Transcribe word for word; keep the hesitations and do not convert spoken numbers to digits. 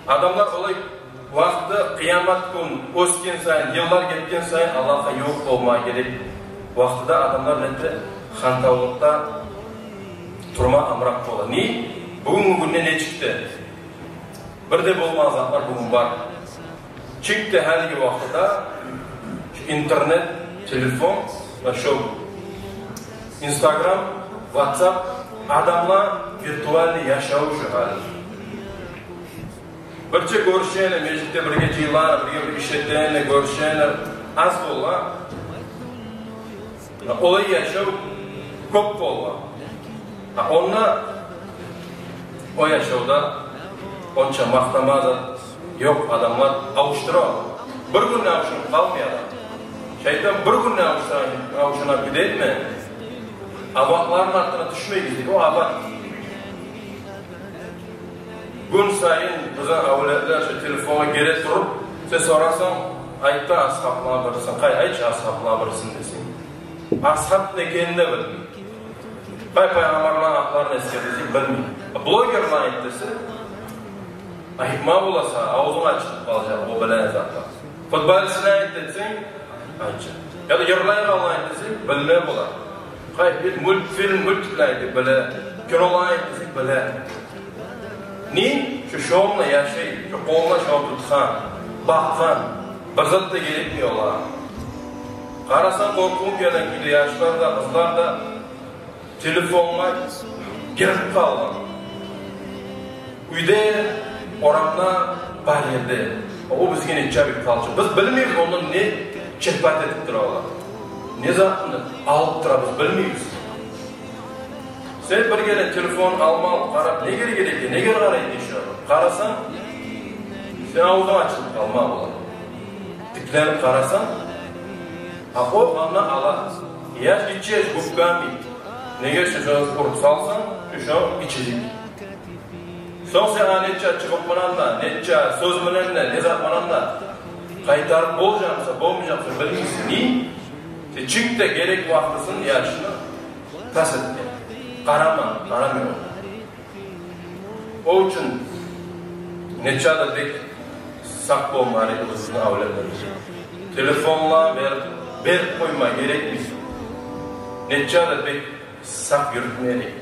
Адамлар олай вакътиде, къыямат гюн оьсген сайын, йыллар гетген сайын, Аллагьгъа ювукъ болма герек вакътиде адамлар нете, хантавлукъда турма амракъ бола. Не? Бугюнгю гюнде не чыкъды? Бир де болмагъан затлар бугюн бар. Чыкъды гьалиги вакътиде шу интернет, телефон, ва шу Instagram, WhatsApp, адамлар виртуальный яшав шу гьали. Бирче гёрюшегенде, межитде бирге жыйылгъанда, бирге бир иш этегенде гёрюшегенде аз бола. Олай яшав кёп бола. Гьа, онда, о яшавда онча макътама зат ёкъ, адамлар авушдура. Бир гюнде авушунуп къалмай адам. Шайтан бир гюнде авушуна, авушуна гидерми? Абатланы артына тюшмегиз дей, о абат. Гюн сайын бизин авлетлер шу телефонгъа гире туруп, сен сорасанг, айт да асгьапланы бирисин, къай, айтчы, асгьапланы бирисин десенг, асгьап не экенин де билмей. Къай пайхаммарланы атларын эсгер десенг, билмей. Блогерланы айт десе, айтма бола сагъа, авзунг ачылып къалажакъ о билеген затдан. Футболистни айт десенг, айтчы. Яда йырлайгъанланы айт десенг, билме бола. Къай, бир мультфильм, мультиклер айт десенг, биле. Киноланы айт десенг, биле. Не? Шу шонда яшай, шу къолуна шону тутгъан, бакъгъан, бир зат да герекмей олагъа. Къарасанг, къоркъув гелеген кюйде яшлар да, къызлар да телефонгъа гирип къалгъан. Уьйде, орамда, бар ерде. О бизге нече бек къалча. Биз билмейбиз ондан не чепат этип тура олар. Не затны алып тура, биз билмейбиз. Сен бир геле телефон алма алып къарап, неге герек, неге къарайсанг шу? Къарасанг, сени авзунг ачылып къалма бола. Тикленип къарасанг, а о анда ала. Яш, гиччи яш губками. Неге шу, шону урып салсанг, шу, шу гиччиджик. Сонг сен аны нече чыгъып булан да, нече сёз булан да, не зат булан да къайтарып болажакъмысан, болмажакъмысан, билмейсен. Не? Сен чыкъ да герек вакътисин яшны тас этме. Къарама, къарама. О учун нече де бек сакъ болма герек оьзюню авлетлерине. Телефонлар берип, берип къойма герекмей. Нече де бек сакъ юрютме герек.